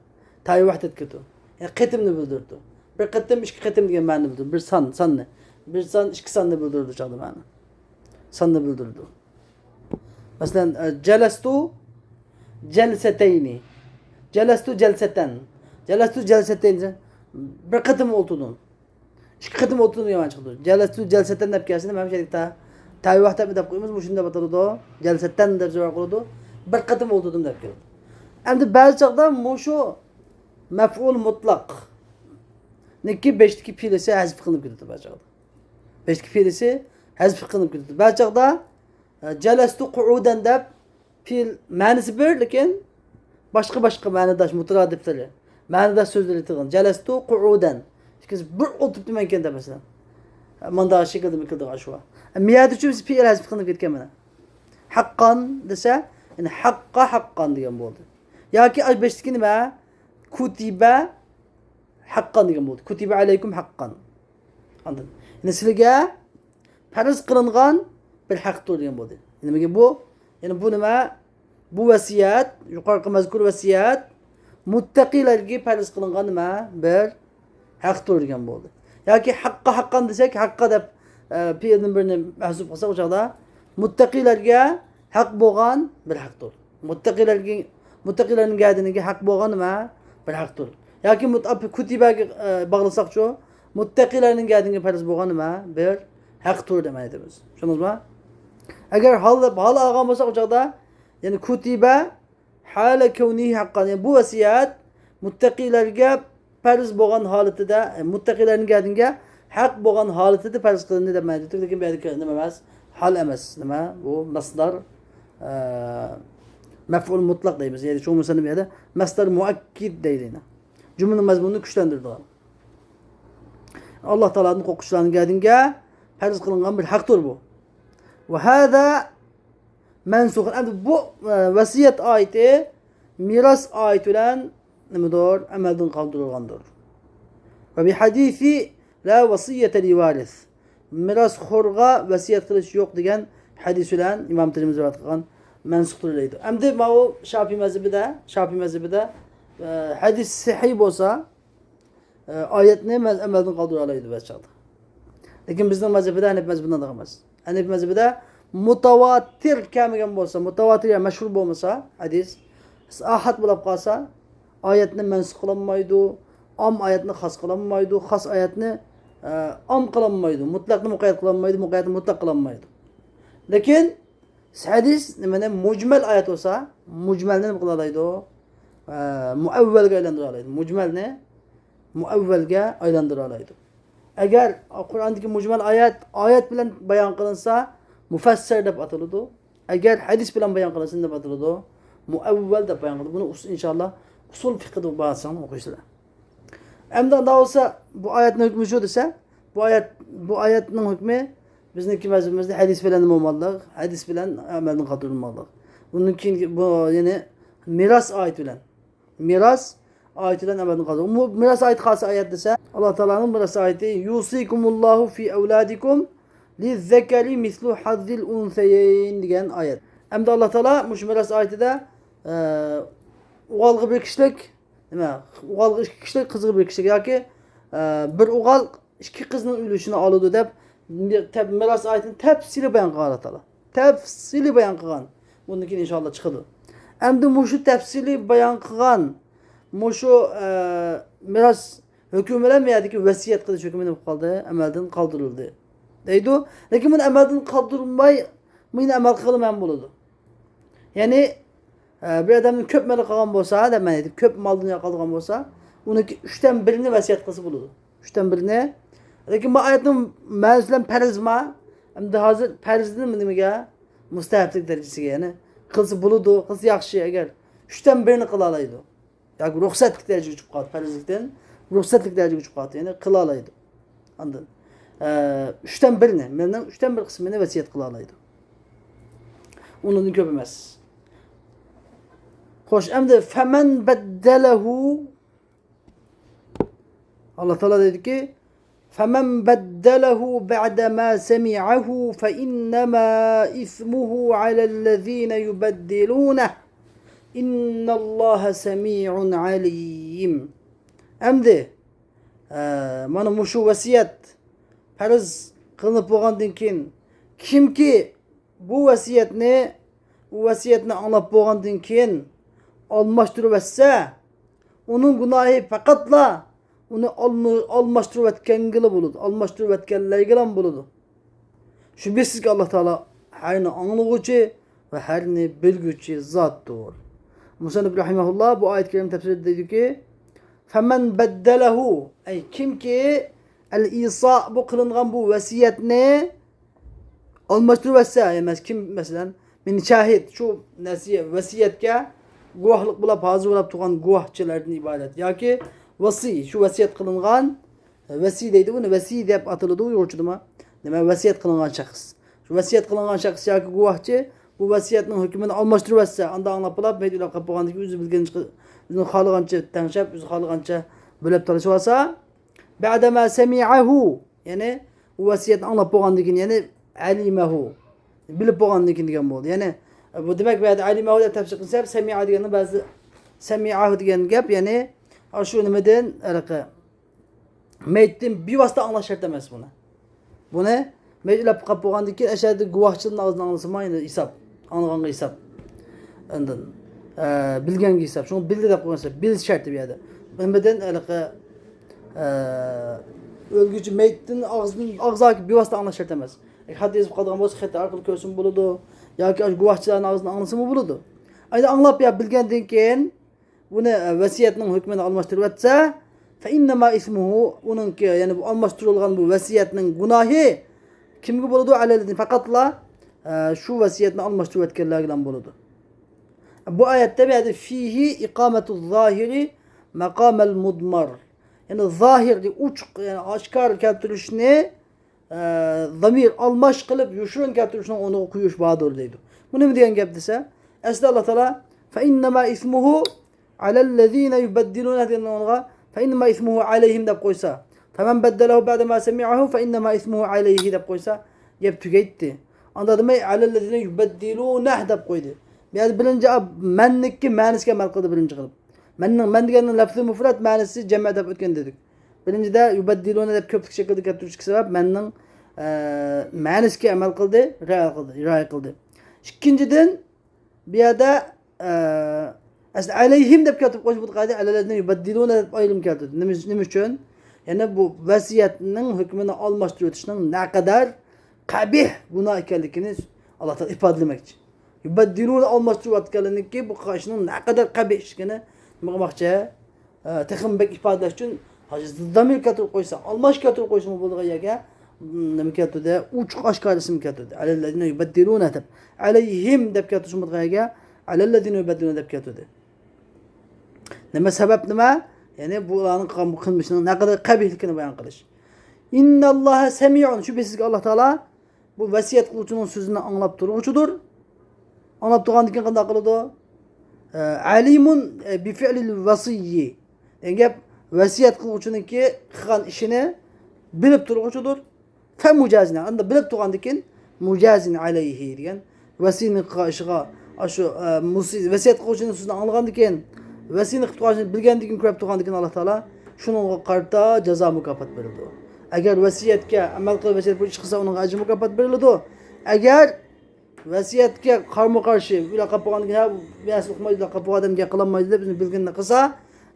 تەيىن ۋەھدەت كېتىدۇ. يەنى قېتىمنى بىلدۈرىدۇ. بىر قېتىم، ئىككى قېتىم دېگەن مەنىنى بىلدۈرىدۇ. بىر سان، ساننى. بىر سان، ئىككى ساننى بىلدۈرىدۇ چاغدا مەنە. ساننى بىلدۈرىدۇ. مەسىلەن، ئە، جەلەستۇ جەلسەتەينى. جەلەستۇ جەلسەتەن. جەلەستۇ جەلسەتەينى. بىر قېتىم ئولتۇردۇم. ئىككى قېتىم ئولتۇردۇم دېگەن مەنە چىقىدۇ. جەلەستۇ جەلسەتەن دەپ كەلسە، مەن شەرىكتە تەۋە ۋاقىت دەپ قويىمىز، مۇشۇنى دەپ ئاتىلىدۇ. جەلسەتەن دەپ جاۋاب قىلىدۇ. بىر قېتىم ئولتۇردۇم دەپ كېلىدۇ. ئەمدى بەزى چاغدا مۇشۇ مەفئۇل مۇتلەقنىڭكى بېشىدىكى پېئىلىسى ھەزىپ قىلىنىپ كېتىدۇ بەزى چاغدا. بېشىدىكى پېئىلىسى ھەزىپ قىلىنىپ كېتىدۇ. بەزى چاغدا، ئە، جەلەستۇ قۇئۇدەن دەپ پېئىل مەنىسى بىر، لېكىن باشقا، باشقا مەنىداش مۇترادىپلىرى، مەنىداش سۆزلىرى تىغىن. جەلەستۇ قۇئۇدەن. ئىككىسى بىر ئولتۇرۇپتىمەن ئىكەن دەپ مەسىلەن. مۇنداق شەكىلدە كېلىدىغان شۇ. مىيەدە چۈمسى پېئىل ھەزىپ قىلىنىپ كەتكەن مانا. ھەققان دېسە، يەنى ھەققا ھەققان دېگەن بولدى. ياكى ئاي بېشىدىكى نېمە؟ كۇتىبە ھەققان دېگەن بولدى. كۇتىبە ئەلەيكۇم ھەققان. ئاندىن، يەنى سىلىگە پەرز قىلىنغان بىر ھەقتۇر دېگەن بولدى. نېمىگە بۇ؟ يەنى بۇ نېمە؟ بۇ ۋەسىيەت، يۇقىرىقى مەزكۇر ۋەسىيەت مۇتتەقىيلەرگە پەرز قىلىنغان نېمە؟ بىر ھەقتۇر دېگەن بولدى. ياكى ھەققا ھەققان دېسەك، ھەققا دەپ، ئە، پېئىلدىن بىرنى مەھزۇپ قىلساق، ئۇ چاغدا مۇتتەقىيلەرگە ھەق بولغان بىر ھەقتۇر. مۇتتەقىيلەرگە، مۇتتەقىيلەرنىڭ گەدىنىگە ھەق بولغان نېمە؟ بىر ھەقتۇر. ياكى مۇت-، ئاپ-، كۇتىبەگە، ئە، باغلىساقچۇ، مۇتتەقىيلەرنىڭ گەدىنىگە پەرز بولغان نېمە؟ بىر ھەقتۇر دەپ مەنە ئېيتىمىز. چۈشەندىڭىزمۇ؟ ئەگەر ھال دەپ، ھال ئالغان بولساق، ئۇ چاغدا، يەنى كۇتىبە ھالە كەۋنىھى ھەققان. يەنى بۇ ۋەسىيەت مۇتتەقىيلەرگە پەرز بولغان ھالىتىدە، ئە، مۇتتەقىيلەرنىڭ گەدىنىگە ھەق بولغان ھالىتىدە پەرز قىلىندى دەپ مەنە ئېيتىپتۇ. لېكىن بۇ يەردىكى نېمە ئەمەس؟ ھال ئەمەس. نېمە؟ بۇ مەسدار، ئە، مەفئۇل مۇتلەق دەيمىز. يەنى چوڭ مۇسەننىپ بۇ يەردە مەسدار مۇئەككىد دەيدۇ. جۈملىنىڭ مەزمۇنىنى كۈچلەندۈرىدىغان. ئاللا تائالادىن قورققۇچىلارنىڭ گەدىنىگە پەرز قىلىنغان بىر ھەقتۇر بۇ. ۋە ھازا مەنسۇخ. ئەمدى بۇ، ئە، ۋەسىيەت ئايىتى مىراس ئايىتى بىلەن نېمىدۇر؟ ئەمەلدىن قالدۇرۇلغاندۇر. ۋە بىھەدىسى لا ۋەسىيەتە لىۋارىس. مىراسخورغا ۋەسىيەت قىلىش يوق دېگەن ھەدىس بىلەن ئىمام تىرمىزى رىۋايەت قىلغان مەنسۇختۇر دەيدۇ. ئەمدى ماۋۇ شافىي مەزھىپىدە، شافىي مەزھىپىدە، ئە، ھەدىس سەھىھ بولسا، ئە، ئايەتنى مەز-، ئەمەلدىن قالدۇرالايدۇ بەزى چاغدا. لېكىن بىزنىڭ مەزھىپىدە، ھەنەفىي مەزھىپىدە ئۇنداق ئەمەس. ھەنەفىي مەزھىپىدە مۇتەۋاتىر كەلمىگەن بولسا، مۇتەۋاتىر يا مەشھۇر بولمىسا ھەدىس، ئاھاد بولۇپ قالسا، ئايەتنى مەنسۇخ قىلالمايدۇ، ئام ئايەتنى خاس قىلالمايدۇ، خاس ئايەتنى، ئە، ئام قىلالمايدۇ، مۇتلەقنى مۇقەييەت قىلالمايدۇ، مۇقەييەتنى مۇتلەق قىلالمايدۇ. لېكىن ھەدىس نېمىنى؟ مۇجمەل ئايەت بولسا، مۇجمەلنى نېمە قىلالايدۇ؟ ئە، مۇئەۋۋەلگە ئايلاندۇرالايدۇ. مۇجمەلنى مۇئەۋۋەلگە ئايلاندۇرالايدۇ. ئەگەر قۇرئاندىكى مۇجمەل ئايەت، ئايەت بىلەن بايان قىلىنسا، مۇفەسسەر دەپ ئاتىلىدۇ. ئەگەر ھەدىس بىلەن بايان قىلىنسا، نېمە دەپ ئاتىلىدۇ؟ مۇئەۋۋەل دەپ بايان قىلىدۇ. بۇنى ئۇس-، ئىنشاللا ئۇسۇل فىقھىدا بارساڭلار ئوقۇيسىلەر. ئەمدى ئۇنداق بولسا، بۇ ئايەتنىڭ ھۆكمى شۇ دېسە، بۇ ئايەت، بۇ ئايەتنىڭ ھۆكمى بىزنىڭكى مەزھىپىمىزدە ھەدىس بىلەن بولماملىق، ھەدىس بىلەن ئەمەلدىن قالدۇرۇلماملىق. بۇندىن كېيىنكى، بۇ، يەنى مىراس ئايىتى بىلەن. مىراس ئايىتى بىلەن ئەمەلدىن قالدۇرۇلماملىق. بۇ مىراس ئايىتى قايسى ئايەت دېسە، ئاللا تائالانىڭ مىراس ئايىتى، يۇسىكۇمۇللاھۇ فى ئەۋلادىكۇم لىززەكەرى مىسلۇ ھەززىل ئۇنسەيەين دېگەن ئايەت. ئەمدى ئاللا تائالا مۇشۇ مىراس ئايىتىدە، ئە، ئوغۇلغا بىر كىشىلىك، نېمە، ئوغۇلغا ئىككى كىشىلىك، قىزغا بىر كىشىلىك ياكى، ئە، بىر ئوغۇل ئىككى قىزنىڭ ئۈلۈشىنى ئالىدۇ دەپ، تەپ-، مىراس ئايىتىنى تەپسىلىي بايان قىلغان ئاللا تائالا. تەپسىلىي بايان قىلغان. بۇندىن كېيىن ئىنشاللا چىقىدۇ. ئەمدى مۇشۇ تەپسىلىي بايان قىلغان مۇشۇ، ئە، مىراس ھۆكمى بىلەن بۇ يەردىكى ۋەسىيەت قىلىش ھۆكمى نېمە قىلىپ قالدى؟ ئەمەلدىن قالدۇرۇلدى. دەيدۇ. لېكىن بۇنى ئەمەلدىن قالدۇرماي، بۇنى ئەمەل قىلغىلى مەن بولىدۇ. يەنى، ئە، بىر ئادەمنىڭ كۆپ مېلى قالغان بولسا، دەپ مەن ئېيتىپ، كۆپ مال دۇنيا قالغان بولسا، ئۇنىڭكى ئۈچتىن بىرىنى ۋەسىيەت قىلسا بولىدۇ. ئۈچتىن بىرىنى. لېكىن بۇ ئايەتنىڭ مەنىسى بىلەن پەرزما؟ ئەمدى ھازىر پەرزدىن نېمىگە؟ مۇستەھەپلىك دەرىجىسىگە، يەنى قىلسا بولىدۇ، قىلسا ياخشى، ئەگەر ئۈچتىن بىرىنى قىلالايدۇ. ياكى رۇخسەتلىك دەرىجىگە چۈشۈپ قالدى، پەرزلىكتىن رۇخسەتلىك دەرىجىگە چۈشۈپ قالدى، يەنى قىلالايدۇ. ئاندىن، ئە، ئۈچتىن بىرنى، مېلىنىڭ ئۈچتىن بىر قىسمىنى ۋەسىيەت قىلالايدۇ. ئۇنىڭدىن كۆپ ئەمەس. خوش، ئەمدى فەمەن بەددەلەھۇ، ئاللا تائالا دەيدۇكى، فەمەن بەددەلەھۇ بەئدەما سەمىئەھۇ فەئىننەما ئىسمۇھۇ ئەلەللەزىنە يۇبەددىلۇنەھ، ئىننەللاھە سەمىئۇن ئەلىم. ئەمدى، ئە، مانا مۇشۇ ۋەسىيەت پەرز قىلىنىپ بولغاندىن كېيىن، كىمكى بۇ ۋەسىيەتنى، ئۇ ۋەسىيەتنى ئاڭلاپ بولغاندىن كېيىن ئالماشتۇرۇۋەتسە، ئۇنىڭ گۇناھى پەقەتلا ئۇنى ئالما-، ئالماشتۇرۇۋەتكەنگىلا بولىدۇ، ئالماشتۇرۇۋەتكەنلەرگىلا بولىدۇ. شۈبھىسىزكى، ئاللا تائالا ھەرنى ئاڭلىغۇچى ۋە ھەرنى بىلگۈچى زاتتۇر. مۇسەننىپ رەھىمەھۇللا بۇ ئايەت كەرىمە تەپسىرىدە دەيدۇكى، فەمەن بەددەلەھۇ، ئەي، كىمكى ئەل ئىسا، بۇ قىلىنغان بۇ ۋەسىيەتنى ئالماشتۇرۇۋەتسە، يەنى مەس-، كىم، مەسىلەن، مىن شاھىد، شۇ نەسىيە-، ۋەسىيەتكە گۇۋاھلىق بولاپ، ھازىر بولاپ تۇرغان گۇۋاھچىلاردىن ئىبارەت ياكى ۋەسىي، شۇ ۋەسىيەت قىلىنغان، ۋەسىي دەيدۇ بۇنى، ۋەسىي دەپ ئاتىلىدۇ ئۇيغۇرچىدىمۇ؟ نېمە، ۋەسىيەت قىلىنغان شەخس. شۇ ۋەسىيەت قىلىنغان شەخس ياكى گۇۋاھچى بۇ ۋەسىيەتنىڭ ھۆكمىنى ئالماشتۇرۇۋەتسە، ئاندا ئاڭلاپ بولاپ، مەيت ئۆلۈپ قېلىپ بولغاندىن كېيىن ئۆزى بىلگىنىچە، ئۆزىنىڭ خالىغانچە تەڭشەپ، ئۆزى خالىغانچە بۆلەپ تالىشىۋالسا، بەدەما سەمىئەھۇ، يەنى ئۇ ۋەسىيەتنى ئاڭلاپ بولغاندىن كېيىن، يەنى ئەلىمەھۇ، بىلىپ بولغاندىن كېيىن دېگەن بولدى. يەنى بۇ دېمەك، بۇ يەردە ئەلىمەھۇ دەپ تەپسىر قىلسا، سەمىئە دېگەننى بەزى، سەمىئەھۇ دېگەن گەپ، يەنى ئاشۇ نېمىدىن، ھېلىقى مەيتتىن بىۋاسىتە ئاڭلاش شەرت ئەمەس بۇنى. بۇنى مەيت ئۆلۈپ قاپ بولغاندىن كېيىن ئەشەدە گۇۋاھچىدىن ئاغزىدىن ئاڭلىسىمۇ، يەنى ھېساب. ئاڭلىغانغا ھېساب. ئاندىن، ئە، بىلگەنگە ھېساب. شۇڭا بىلدى دەپ قويغان، بىلىش شەرتى بۇ يەردە. نېمىدىن ھېلىقى، ئە، ئۆلگۈچى مەيتتىن ئاغزىدىن، ئاغزاكى بىۋاسىتە ئاڭلاش شەرت ئەمەس. خەت يېزىپ قالىدىغان بولسا، خەت ئارقىلىق كۆرسىمۇ بولىدۇ. ياكى ئاشۇ گۇۋاھچىلارنىڭ ئاغزىدىن ئاڭلىسىمۇ بولىدۇ. ئەينى ئاڭلاپ يا بىلگەندىن كېيىن، بۇنى، ئە، ۋەسىيەتنىڭ ھۆكمىنى ئالماشتۇرۇۋەتسە، فەئىننەما ئىسمۇھۇ، ئۇنىڭكى، يەنى بۇ ئالماشتۇرۇلغان بۇ ۋەسىيەتنىڭ گۇناھى كىمگە بولىدۇ؟ ئەلەللەزىنە، پەقەتلا، ئە، شۇ ۋەسىيەتنى ئالماشتۇرۇۋەتكەنلەرگىلا بولىدۇ. بۇ ئايەتتە بۇ يەردە فىھى ئىقامەتۇ زاھىرى مەقامەل مۇدمار. يەنى زاھىرى ئوچۇق، يەنى ئاشكارا كەلتۈرۈشنى ئە، زامىر ئالماش قىلىپ يوشۇرۇن كەلتۈرۈشنىڭ ئورنىغا قويۇش باردۇر دەيدۇ. بۇ نېمە دېگەن گەپ دېسە، ئەسلىدە ئاللا تائالا، فەئىننەما ئىسمۇھۇ ئەلەللەزىنە يۇبەددىلۇنە دېگەن ئورنىغا، فەئىننەما ئىسمۇھۇ ئەلەيھىم دەپ قويسا، فەمەن بەددەلەھۇ بەدەما سەمىئەھۇ فەئىننەما ئىسمۇھۇ ئەلەيھى دەپ قويسا، گەپ تۈگەيتتى. ئاندا دېمەي، ئەلەللەزىنە يۇبەددىلۇنەھ دەپ قويدى. بۇ يەردە بىرىنچى مەننىڭكى مەنىسىگە ئەمەل قىلدى بىرىنچى قىلىپ. مەننىڭ، مەن دېگەننىڭ لەفزى مۇفرەت، مەنىسى جەمئ دەپ ئۆتكەن دېدۇق. بىرىنچىدە، يۇبەددىلۇنە دەپ كۆپلۈك شەكىلدە كەلتۈرۈشلۈكى سەۋەب مەننىڭ، ئە، مەنىسىگە ئەمەل قىلدى، رىئايە قىلدى، رىئايە قىلدى. ئىككىنچىدىن، بۇ يەردە، ئە، ئەسلى ئەلەيھىم دەپ كەلتۈرۈپ قويسا بۇ قايدا، ئەلەللەزىنە يۇبەددىلۇنە دەپ ئايرىم كەلتۈردى. نېمە، نېمە ئۈچۈن؟ يەنى بۇ ۋەسىيەتنىڭ ھۆكمىنى ئالماشتۇرۇۋېتىشنىڭ نەقەدەر قەبىھ گۇناھ ئىكەنلىكىنى ئاللا تائالا ئىپادىلىمەكچى. يۇبەددىلۇنە ئالماشتۇرۇۋاتقانلىكى بۇ ئىشنىڭ نەقەدەر قەبىھ ئىكەنلىكىنى نېمە قىلماقچى؟ ئە، تېخىمۇ بەك ئىپادىلەش ئۈچۈن ھازىر زامىر كەلتۈرۈپ قويسا، ئالماش كەلتۈرۈپ قويسىمۇ بولىدىغان يەرگە، م، نېمە كەلتۈردى؟ ئوچۇق ئاشكارا ئىسىم كەلتۈردى. ئەلەللەزىنە يۇبەددىلۇنە دەپ. ئەلەيھىم دەپ كەلتۈرسىمۇ بولىدىغان يەرگە، ئەلەللەزىنە يۇبەددىلۇنە دەپ كەلتۈردى. نېمە سەۋەب نېمە؟ يەنى بۇلارنىڭ قىلغان بۇ قىلمىشىنىڭ نەقەدەر قەبىھلىكىنى بايان قىلىش. ئىنناللاھە سەمىئۇن، شۈبھىسىزكى، ئاللا تائالا بۇ ۋەسىيەت قىلغۇچىنىڭ سۆزىنى ئاڭلاپ تۇرغۇچىدۇر. ئاڭلاپ تۇرغاندىن كېيىن قانداق قىلىدۇ؟ ئە، ئەلىمۇن، ئە، بىفىئلىل ۋەسىيي. دېگەن گەپ، ۋەسىيەت قىلغۇچىنىڭكى قىلغان ئىشىنى بىلىپ تۇرغۇچىدۇر. فەمۇجازىن، ئەمدى بىلىپ تۇرغاندىن كېيىن، مۇجازىن ئەلەيھى دېگەن، ۋەسىينىڭ قىلغان ئىشىغا، ئاشۇ، ئە، مۇسى-، ۋەسىيەت قىلغۇچىنىڭ سۆزىنى ئاڭلىغاندىن كېيىن، ۋەسىينى قىلىپ تۇرغان ئىشىنى بىلگەندىن كېيىن، كۆرۈپ تۇرغاندىن كېيىن، ئاللا تائالا شۇنىڭغا قارىتا جازا مۇكاپات بېرىدۇ. ئەگەر ۋەسىيەتكە ئەمەل قىلىپ، ۋەسىيەت بويىچە ئىش قىلسا، ئۇنىڭغا ئەجىر مۇكاپات بېرىلىدۇ. ئەگەر ۋەسىيەتكە قارىمۇ قارشى، ئۆلۈپ قاپ بولغاندىن كېيىن، ھە، ۋەسىيەت ئۇقمايدۇ، قاپ بولغان ئادەم گەپ قىلالمايدۇ دەپ، ئۆزىنى بىلگىنىنى قىلسا،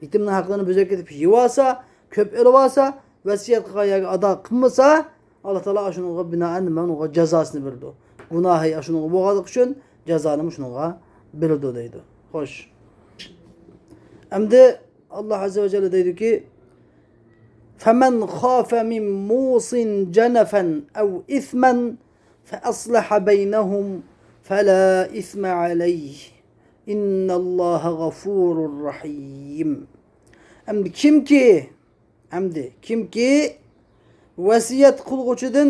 يېتىمنىڭ ھەقلىرىنى بۆزەك ئېتىپ يېۋالسا، كۆپ ئېلىۋالسا، ۋەسىيەت قىلغان يەرگە ئادا قىلمىسا، ئاللا تائالا ئاشۇنىڭغا بىنائەن نېمە، ئۇنىڭغا جازاسىنى بېرىدۇ. گۇناھى ئاشۇنىڭغا بولغانلىقى ئۈچۈن جازانىمۇ شۇنىڭغا بېرىدۇ دەيدۇ. خوش. ئەمدى ئاللا ئەززە ۋە جەللە دەيدۇكى، فەمەن خافە مىن مۇسىن جەنەفەن ئەۋ ئىسمەن فەئەسلەھە بەينەھۇم فەلا ئىسمە ئەلەيھ. ئىنناللاھە غەفۇرۇر رەھىم. ئەمدى كىمكى، ئەمدى كىمكى ۋەسىيەت قىلغۇچىدىن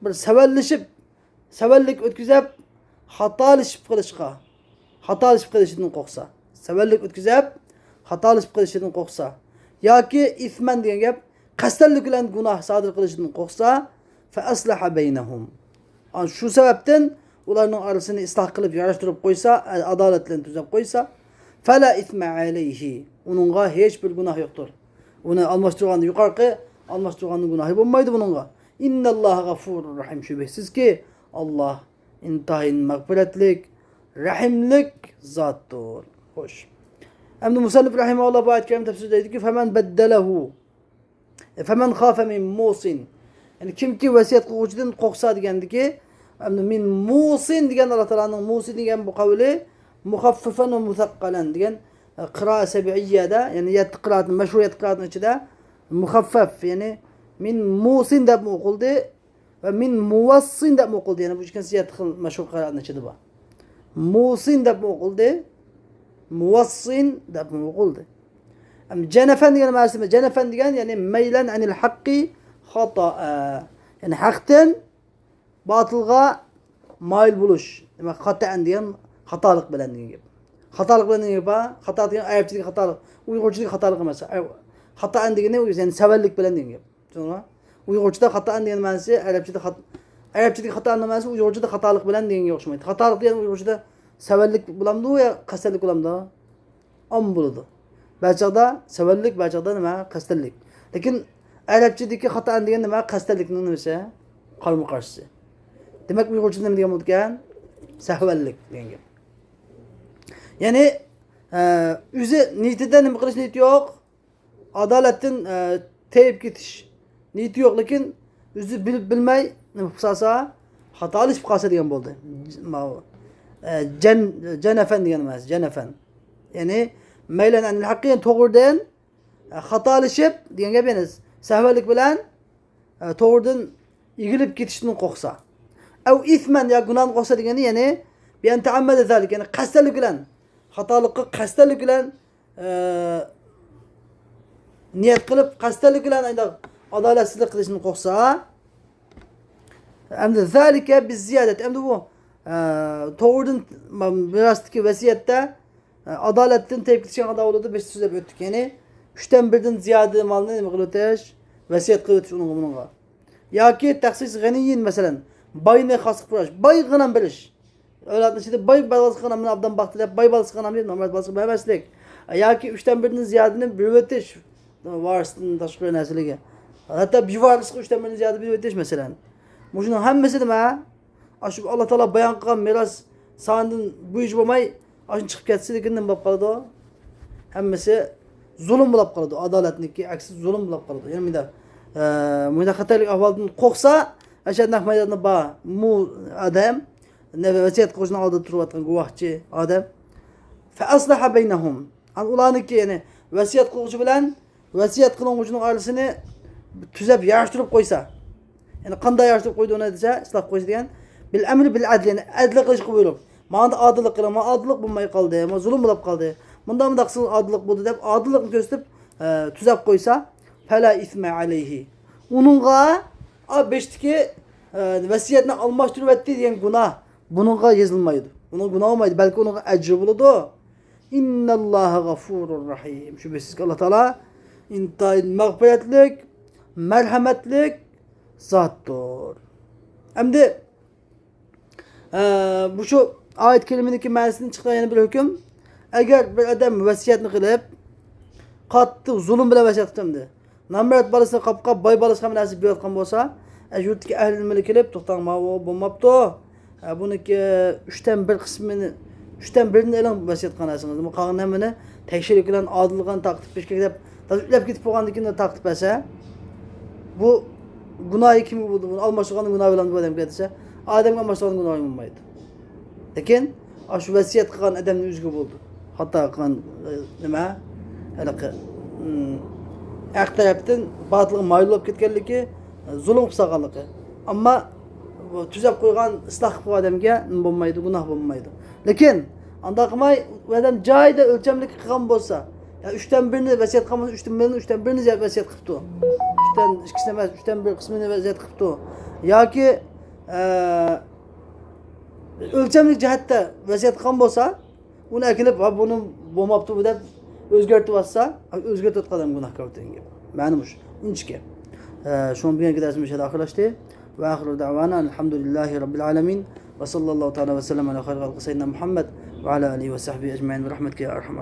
بىر سەۋەنلىشىپ، سەۋەنلىك ئۆتكۈزۈپ، خاتالىشىپ قېلىشقا، خاتالىشىپ قېلىشىدىن قورقسا، سەۋەنلىك ئۆتكۈزۈپ، خاتالىشىپ قېلىشىدىن قورقسا، ياكى ئىسمەن دېگەن گەپ، قەستەنلىك بىلەن گۇناھ سادىر قىلىشىدىن قورقسا، فەئەسلەھە بەينەھۇم. ئان-، شۇ سەۋەبتىن ئۇلارنىڭ ئارىسىنى ئىسلاھ قىلىپ، ياراشتۇرۇپ قويسا، ئە-، ئادالەت بىلەن تۈزەپ قويسا، فەلا ئىسمە ئەلەيھى، ئۇنىڭغا ھېچ بىر گۇناھ يوقتۇر. ئۇنى ئالماشتۇرغاندا يۇقىرىقى، ئالماشتۇرغاندا گۇناھى بولمايدۇ بۇنىڭغا. ئىنناللاھا غەفۇرۇر رەھىم. شۈبھىسىزكى، ئاللاھ ئىنتايىن مەغپىرەتلىك، رەھىملىك زاتتۇر. خوش. ئەمدى مۇسەننىپ رەھىمەھۇللاھ بۇ ئايەت كەرىمە تەپسىرىدە دەيدىكى، فەمەن بەددەلەھۇ، فەمەن خافە مىن مۇسىن. يەنى كىمكى ۋەسىيەت قىلغۇچىدىن قورقسا دېگەندىكى، ئەمدى مىن مۇسىن دېگەن ئاللاھ تائالانىڭ مۇسىن دېگەن بۇ قەۋلى مۇخەففەفەن ۋە مۇسەققەلەن دېگەن، ئە، قىرائە سەبئىيەدە، يەنى يەتتە قىرائەتنىڭ، مەشھۇر يەتتە قىرائەتنىڭ ئىچىدە مۇخەففەف، يەنى مىن مۇسىن دەپمۇ ئوقۇلدى، ۋە مىن مۇۋەسسىن دەپمۇ ئوقۇلدى. يەنە بۇ ئىككىنچىسى يەتتە خىل مەشھۇر قىرائەتنىڭ ئىچىدە بار. مۇسىن دەپمۇ ئوقۇلدى، مۇۋەسسىن دەپمۇ ئوقۇلدى. ئەمدى جەنەفەن دېگەن مەنىسى نېمە؟ جەنەفەن دېگەن، يەنى مەيلەن ئەنىل ھەققى خاتائە. يەنى ھەقتىن باتىلغا مايىل بولۇش. دېمەك، خاتائەن دېگەن خاتالىق بىلەن دېگەن گەپ. خاتالىق بىلەن دېگەن گەپ، ھا؟ خاتا دېگەن ئەرەبچىدىكى خاتالىق، ئۇيغۇرچىدىكى خاتالىق ئەمەس. ئە، خاتائەن دېگىنى، يەنى سەۋەنلىك بىلەن دېگەن گەپ. چۈشەندىڭىزمۇ؟ ئۇيغۇرچىدا خاتائەن دېگەن مەنىسى، ئەرەبچىدە خات-، ئەرەبچىدىكى خاتائەن دېگەن مەنىسى ئۇيغۇرچىدا خاتالىق بىلەن دېگەنگە ئوخشىمايدۇ. خاتالىق دېگەن ئۇيغۇرچىدا سەۋەنلىك بولامدۇ يا قەستەنلىك بولامدۇ؟ ئام بولىدۇ. بەزى چاغدا سەۋەنلىك، بەزى چاغدا نېمە؟ قەستەنلىك. لېكىن ئەرەبچىدىكى خاتائەن دېگەن نېمە؟ قەستەنلىكنىڭ نېمىسى؟ قارىمۇ قارشىسى. دېمەك، ئۇيغۇرچىدا نېمە دېگەن بولىدىكەن؟ سەھۋەنلىك دېگەن گەپ. يەنى، ئە، ئۆزى نىيىتىدە نېمە قىلىش نىيىتى يوق؟ ئادالەتتىن، ئە، تېيىپ كېتىش نىيىتى يوق، لېكىن ئۆزى بىلىپ بىلمەي نېمە قىلسا، خاتالىشىپ قالسا دېگەن بولدى. ماۋۇ، ئە، جەن-، جەنەفەن دېگەن ئەمەس، جەنەفەن. يەنى مەيلەن ئەنىل ھەققى، يەنى توغرىدىن، ئە، خاتالىشىپ دېگەن گەپ، يەنى سەھۋەنلىك بىلەن، ئە، توغرىدىن ئېگىلىپ كېتىشتىن قورقسا. ئەۋ ئىسمەن، يا گۇناھتىن قورقسا دېگەنى، يەنى بىئەن تەئەممەدە زالىك، يەنى قەستەنلىك بىلەن، خاتالىققا قەستەنلىك بىلەن ئە، نىيەت قىلىپ، قەستەنلىك بىلەن ئانداق ئادالەتسىزلىك قىلىشتىن قورقسا، ئەمدى زالىكە بىززىيادەت، ئەمدى بۇ، ئە، توغرىدىن مىراستىكى ۋەسىيەتتە، ئە، ئادالەتتىن تېيىپ كېتىشكەن قانداق بولىدۇ؟ بىز سۆزلەپ ئۆتتۇق. يەنى ئۈچتىن بىردىن زىيادە مالنى نېمە قىلىۋېتىش؟ ۋەسىيەت قىلىۋېتىش ئۇنىڭغا، بۇنىڭغا. ياكى تەخسىس غەنىيىن، مەسىلەن، باينى خاس قىلىپ قويۇش، بايغىنام بېرىش. ئەۋلادنى ئىچىدە باي بالىسىغا مېنى ئابدان باقتى دەپ، باي بالىسىغا دەپ، نامرات بالىسىغا بەرمەسلىك. ياكى ئۈچتىن بىرىنى زىيادىنى بېرىۋېتىش، ۋارىستىن تاشقىرى نەرسىلىرىگە. ھەتتا بىۋارىسقا ئۈچتىن بىرىنى زىيادە بېرىۋېتىش، مەسىلەن. مۇشۇنىڭ ھەممىسى نېمە؟ ئاشۇ ئاللا تائالا بايان قىلغان مىراس سانىدىن بويىچە بولماي، ئاشۇ چىقىپ كەتسە، لېكىن نېمە بولۇپ قالىدۇ؟ ھەممىسى زۇلۇم بولاپ قالىدۇ. ئادالەتنىڭكى ئەكسى زۇلۇم بولاپ قالىدۇ. يەنى مۇنداق، ئە، مۇنداق خەتەرلىك ئەھۋالدىن قورقسا، ئاشۇ نەق مەيداندا بار، مۇ ئادەم، نە ۋەسىيەت قىلغۇچىنىڭ ئالدىدا تۇرۇۋاتقان گۇۋاھچى ئادەم. فەئەسلەھە بەينەھۇم. ئەنە ئۇلارنىڭكى، يەنى ۋەسىيەت قىلغۇچى بىلەن ۋەسىيەت قىلىنغۇچىنىڭ ئارىسىنى تۈزەپ، ياراشتۇرۇپ قويسا. يەنى قانداق ياراشتۇرۇپ قويدى ئۇنى دېسە، ئىسلاھ قىلىش دېگەن، بىل ئەمرى بىل ئەدل، يەنى ئەدىل قىلىشقا بۇيرۇپ، ماڭا ئادىللىق قىلىڭ، ماڭا ئادىللىق بولماي قالدى، ماڭا زۇلۇم بولاپ قالدى، مۇنداق مۇنداق قىلسىڭىز ئادىللىق بولىدۇ دەپ، ئادىللىقنى كۆرسىتىپ، ئە، تۈزەپ قويسا، فەلا ئىسمە ئەلەيھى. ئۇنىڭغا، ئا، بېشىدىكى، ئە، ۋەسىيەتنى ئالماشتۇرۇۋەتتى دېگەن گۇناھ بۇنىڭغا يېزىلمايدۇ. ئۇنىڭغا گۇناھ بولمايدۇ، بەلكى ئۇنىڭغا ئەجرى بولىدۇ. ئىنناللاھا غەفۇرۇر رەھىم. شۈبھىسىزكى، ئاللا تائالا ئىنتايىن مەغپىرەتلىك، مەرھەمەتلىك زاتتۇر. ئەمدى، ئە، بۇ شۇ ئايەت كەرىمىدىكى مەنىسىدىن چىققان يەنە بىر ھۆكۈم. ئەگەر بىر ئادەم ۋەسىيەتنى قىلىپ، قاتتىق زۇلۇم بىلەن ۋەسىيەت قىلىپ ئەمدى، نامرات بالىسىنى قاپقاپ، باي بالىسىغا ھەممە نەرسە بېرىۋاتقان بولسا، ئە، يۇرتتىكى ئەھلى ئىلمىلەر كېلىپ، توختاڭ، ماۋۇ بولماپتۇ. ئە، بۇنىڭكى ئۈچتىن بىر قىسمىنى، ئۈچتىن بىرىنى ئېلىڭ ۋەسىيەت قىلغان نەرسىڭىزنى. قالغان ھەممىنى تەكشۈرۈپ كېلىڭ، ئادىللىقىنى تارقىتىپ بېرىش كېرەك دەپ، تازا ئۈلەپ كېتىپ بولغاندىن كېيىن تارقىتىپ بەرسە، بۇ گۇناھى كىمگە بولىدۇ؟ بۇنى ئالماشتۇرغاننىڭ گۇناھى بولامدۇ بۇ ئادەمگە دېسە، ئادەمگە ئالماشتۇرغاننىڭ گۇناھى بولمايدۇ. لېكىن ئاشۇ ۋەسىيەت قىلغان ئادەمنىڭ ئۆزىگە بولىدۇ. خاتا قىلغان، ئە، نېمە؟ ھېلىقى، ئىم، ھەق تەرەپتىن باتىلغا مايىل بولۇپ كەتكەنلىكى، ئە، زۇلۇم قىلساغانلىقى. ئەمما بۇ تۈزەپ قويغان، ئىسلاھ قىلىپ قويغان ئادەمگە نېمە بولمايدۇ، گۇناھ بولمايدۇ. لېكىن ئانداق قىلماي، ئۇ ئادەم جايىدا ئۆلچەملىك قىلغان بولسا، يا ئۈچتىن بىرىنى ۋەسىيەت قىلغان بولسا، ئۈچتىن بىرىنى، ئۈچتىن بىرىنى ۋەسىيەت قىپتۇ. ئۈچتىن ئىككىسىنى ئەمەس، ئۈچتىن بىر قىسمىنى ۋەسىيەت قىپتۇ. ياكى، ئە، ئۆلچەملىك جەھەتتە ۋەسىيەت قىلغان بولسا، ئۇنى ئەكېلىپ، ھا، بۇنى بولماپتۇ بۇ دەپ ئۆزگەرتىۋاتسا، ئۆزگەرتىۋاتقان ئادەم گۇناھكار دېگەن گەپ. مەنە مۇشۇ. ئۇنچىكى. ئە، شۇنىڭ بىلەن بۇگۈنكى دەرسىمىز مۇشۇ يەردە ئاخىرلاشتى. ۋە ئاخىرۇ دەۋانا ئەلھەمدۇلىللاھى رەببىل ئالەمىن. ۋە ساللاللاھۇ تەئالە ۋە سەللەم ئەلا خەيرى خەلقى سەييىدىنا مۇھەممەد ۋە ئەلا ئالىھى ۋە سەھبىھى ئەجمەئىن بىرەھمەتىكە يا ئەرھەمەر